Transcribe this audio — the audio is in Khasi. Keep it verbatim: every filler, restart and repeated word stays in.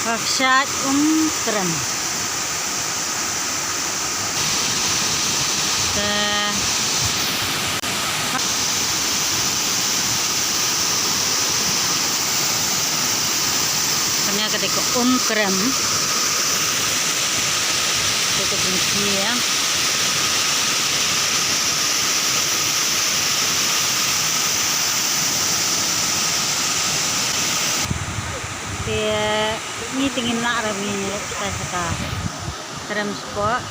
Ka kshaid Umkrem. Te kane ka dei ka Umkrem. Te ka jingpia. Te ngi te ngin lah ra, ngi leit sha ka Krem Spot.